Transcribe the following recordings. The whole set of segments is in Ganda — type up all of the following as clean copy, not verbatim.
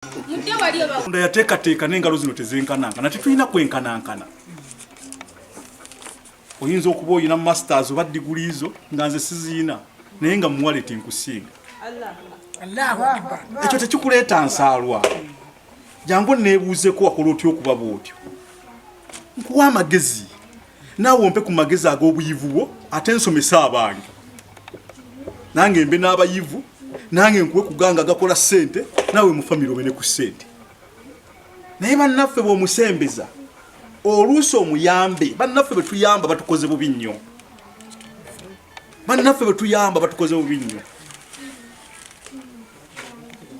Katonda yateekateeka n'engalo zino tezenkanankana, tetulina kwenkanankana. Oyinza okuba olina masters oba diguli zo nga nze siziina, naye nga muwaleti nkusinga. Ekyo tekikuleeta nsaalwa. Jangu neebuuzeko wakola otya okuba bwotyo, nkuwa amagezi naawe ompe ku magezi ag'obuyivu bwo, ate nsomese abange nange mbe n'abayivu, nange nkuwe kuganga gakola ssente, naawe mu famire obe ne ku ssente. Naye bannaffe bw'omusembeza oluusi omuyambe, bannaffe bwe tuyamba batukoze bubi nnyo, bannaffe bwe tuyamba batukoze bubi nnyo,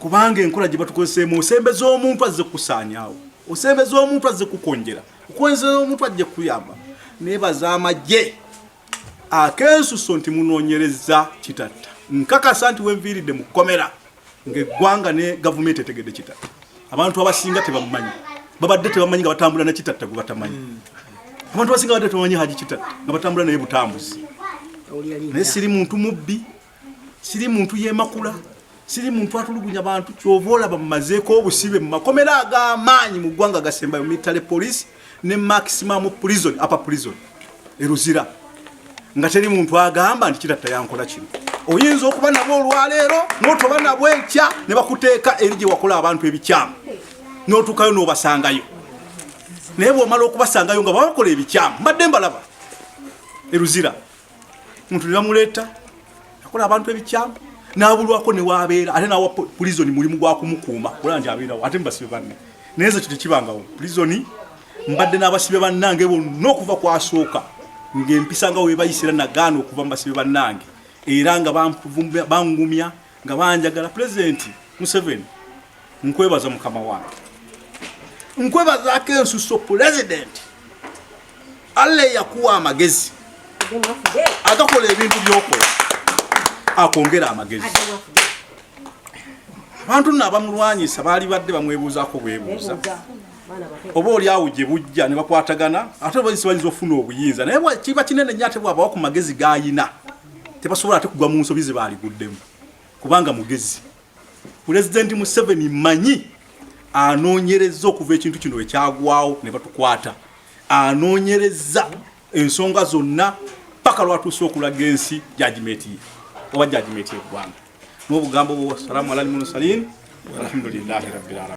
kubanga enkola gye batukozeseemu, osembeza omuntu azze kukusaanyaawo, osembeza omuntu azze kukonjera, okwenzeza omuntu ajje kukuyamba. Nebaza amagye akensuso nti munoonyereza Kitatta. Nkakasa nti wenviiridde mu kkomera ng'eggwanga ne gavumenti etegedde Kitatta. Abantu abasinga tebamumanyi, babadde tebamanyi nga batambula ne Kitatta gwe batamanyi. Abantu abasinga babadde tebamanyi Haji Kitatta nga batambula naye butambuzi. Naye siri muntu mubbi, siri muntu yemakula, siri muntu atulugunya bantu. Kyova olaba mumazeeko obusibe mu makomera ag'amaanyi mu ggwanga gasembayo, military police ne maximum prison, upper prison eruzira, nga teri muntu agamba nti Kitatta yankola kino. Oyinza okuba nabo olwaleero n'otoba nabo enkya, ne bakuteeka eri gye wakola abantu ebikyamu, n'otuukayo n'obasangayo. Naye bw'omala okubasangayo nga babakola ebikyamu, mbadde mbalaba eruzira, muntu ne bamuleeta akola abantu ebikyamu n'abulwako ne wabeera, ate nawa prison mulimu gwa kumukuuma kulaba nti abeerawo, ate mubasibe banne. Naye nze kyo tekibangawo. Prison mbadde n'abasibe bannange bonna okuva kwasooka, ng'empisa nga webayisira, nagaana okuva mu basibe bannange, era nga bangumya nga banjagala. Pulezidenti Museveni, nkwebaza mukama wange, nkwebazaako ensuso. Pulezidenti, Allah yakuwa amagezi agakola ebintu byokola, akwongera amagezi. Abantu nno abamulwanyisa baali badde bamwebuuzaako bwebuuza, oba oli awo gye bujja ne bakwatagana, ate bayinza okufuna obuyinza. Naye kiba kinene nnyo ate bw'abawa ku magezi g'ayina, tebasobola ate kugwa mu nsobi ze baaliguddemu, kubanga mugezi. Pulezidenti Museveni mmanyi anoonyereza okuva ekintu kino ekyagwawo ne batukwata, anoonyereza ensonga zonna paka lwatuuse okulaga ensi judgement ye oba judgement y'eggwanga. N'obugambo bwo, wasalaamu ala almursalin, walhamdulillahi rabbil alamin.